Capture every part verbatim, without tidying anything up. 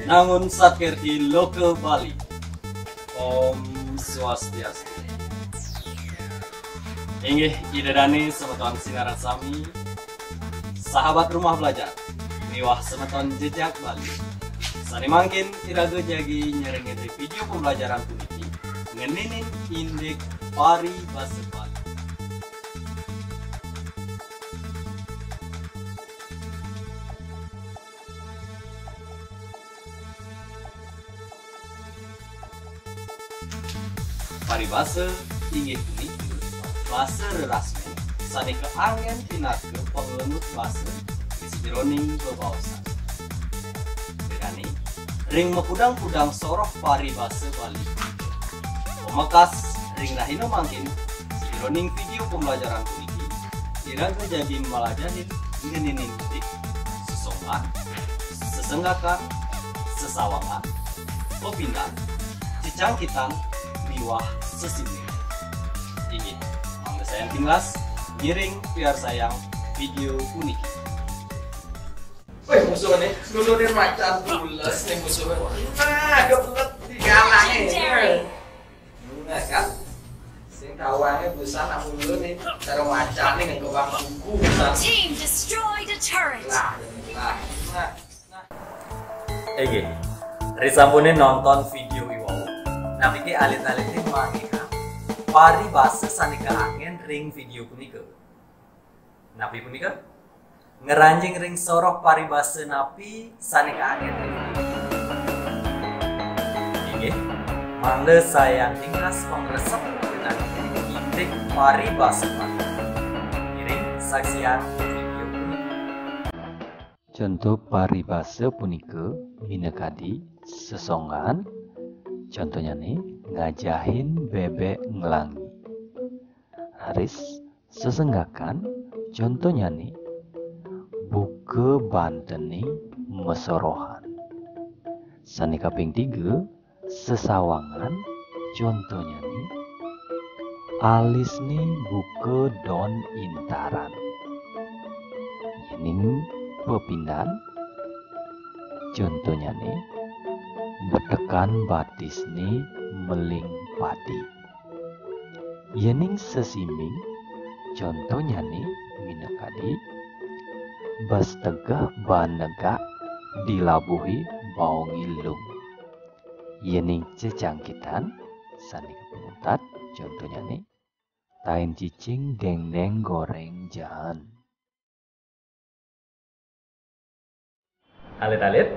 Nangun satir ti loka Bali. Om Swastiastu. Inggih, Ida Dane semeton sinareng sami, sahabat Rumah Belajar, miwah semeton Jejak Bali. Sane mangkin iraga jagi nyarengin video pembelajaran puniki ngeninin indik paribasa Bali. Paribasa inggih punika basa rerasmin sane kaangen pinaka panglenggut basa ring sajeroning bebaosan. Bedane, ring makudang-kudang soroh paribasa Bali punika. Pamekas ring rahina mangkin, sajeroning video pembelajaran puniki, iraga jagi malajahin ngeninin indik, sesonggan, sesenggakan, sesawangan, pepindan, cecangkitan, miwah sesinding. Inggih, mangda sayan tunggas ngiring piarsayang video puniki. Weh, musuh nih, dulu dia macan pules nih musuh. Nah, kebelet digalang nih. Nah, kan? Sing kawange busan aku dulu nih, cara macan nih ngekebang buku busan. Team destroyed a turret. Nah, nah, nah. Inggih, risampune nonton video iwau, napi ke alit-alite manggihin paribasa sane kaangen ring video punika? Napi punika? Ngranjing ring soroh paribasa napi sane kaangen ring video? Inggih, mangda sayan tunggas pangresep ngeninin indik paribasa Bali. Ngiring saksian video punika. Conto paribasa punika minakadi sesonggan, contonyane ngajahin bebek nglangi. Raris sesenggakan, contonyane buka bantene masorohan. Sane kaping tiga, sesawangan, contonyane alisne buka don intaran. Yening pepindan, contonyane betekan batisne meling padi. Yening sesimbing, contonyane minakadi bas tegeh baan negak dilabuhi baong ilung. Yening cecangkitan, sane kaping untat, contonyane tain cicing dengdeng goreng jaan. Alit-alit,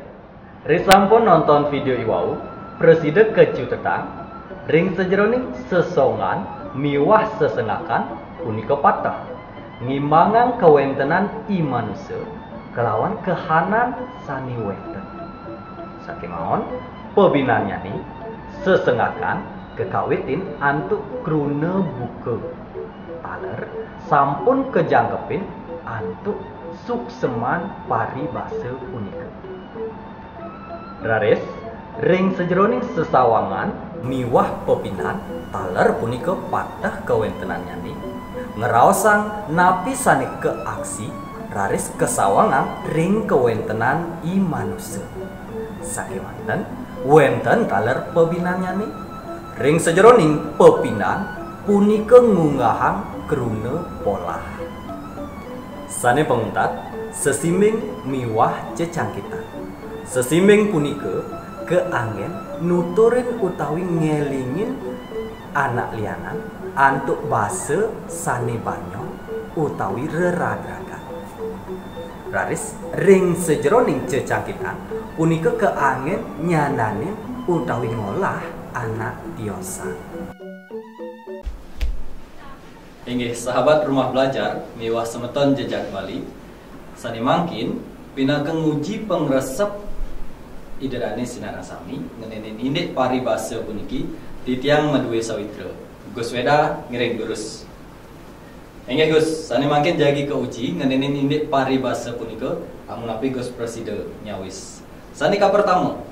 risampun nonton video iwau, prasida kacutetang ring sajeroning sesonggan miwah sesenggakan punika pateh, ngimbangang kawentenan i manusa kalawan kahanan sane wenten. Sakemawon, pabinannyane sesenggakan kakawitin antuk kruna buka. Taler sampun kajangkepin antuk sukseman paribasa punika. Raris, ring sajeroning sesawangan miwah pepindan taler punika pateh kawentenannyane, ngraosang napi sane kaaksi raris kasawangang ring kawentenan i manusa. Sakewanten, wenten taler pabinannyane. Ring sajeroning pepindan punika ngunggahang kruna polah. Sane panguntat, sesimbing miwah cecangkitan. Sesimbing punika kaanggen nuturin utawi ngelingin anak lianan antuk basa sane banyol utawi reragragan. Raris ring sajeroning cecangkitan punika kaanggen nyandanin utawi ngolah anak tiosan. Inggih, sahabat Rumah Belajar miwah semeton Jejak Bali, sane mangkin pinaka nguji pangresep Ida Dane sinareng sami ngenenin indik paribasa puniki, titiang madue sawitra. Gus Weda ngiring durus. Inggih Gus, sane mangkin jagi kauji ngenenin indik paribasa punika, amunapi Gus prasida nyawis. Sane kapertama,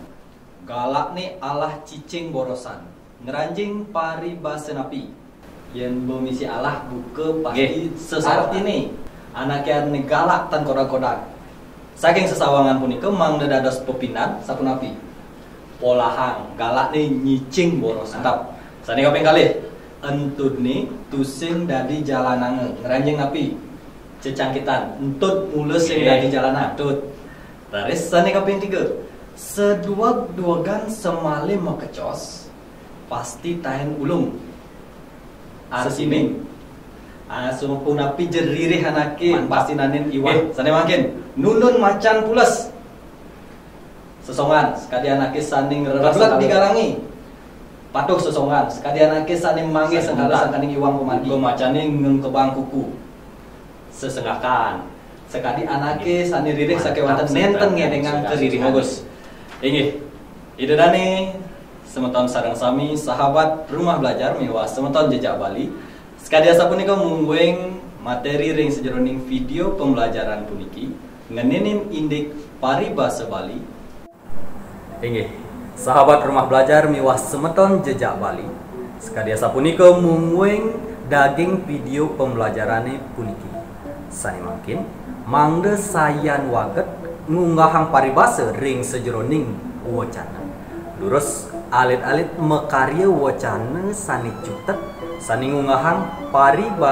galakne alah cicing borosan. Ngranjing paribasa napi? Yen bemisi alah buka pasti. Nggih, sesawangan. Artine, anake ane galak tan kodag-kodag. Saking sesawangan punika mangda dados pepindan, sapunapi? Polahang, galakné nyicing boros. Mantap. Sané kaping kalih, entud né tusing dadi jalananga, ngranjing napi? Cecangkitan, entud mula sing dadi jalanang. Entud. Raris sané kaping tiga, sedueg-duegan semali makecos, pasti taén ulung. Sesiming. Ah, sapunapi ja ririh anaké, pasti naén iwang. Sané mangkin, nundun macan pules. Sesongan, sakadi anaké sané ngrereset di galangé. Patuh. Sesongan, sakadi anaké sané manggih sengkala sangkaning iwang pamargi. Buka macané ngengkebang kuku. Sesenggakan, sakadi anaké sané ririh sakéwanten nénten ngedéngang karirihané. Bagus. Inggih. Ida dané, semeton sareng sami, sahabat Rumah Belajar miwah semeton Jejak Bali. Sakadi asapunika mungguing materi ring sajeroning video pembelajaran puniki, ngeninin indik paribasa Bali. Inggih, sahabat Rumah Belajar miwah semeton Jejak Bali, sakadi asapunika mungguing daging video pembelajarané puniki. Sané mangkin, mangda sayan waget ngunggahang paribasa ring sajeroning wacana. Durus alit-alit makarya wacana sané cutet, sané ngunggahang paribasa.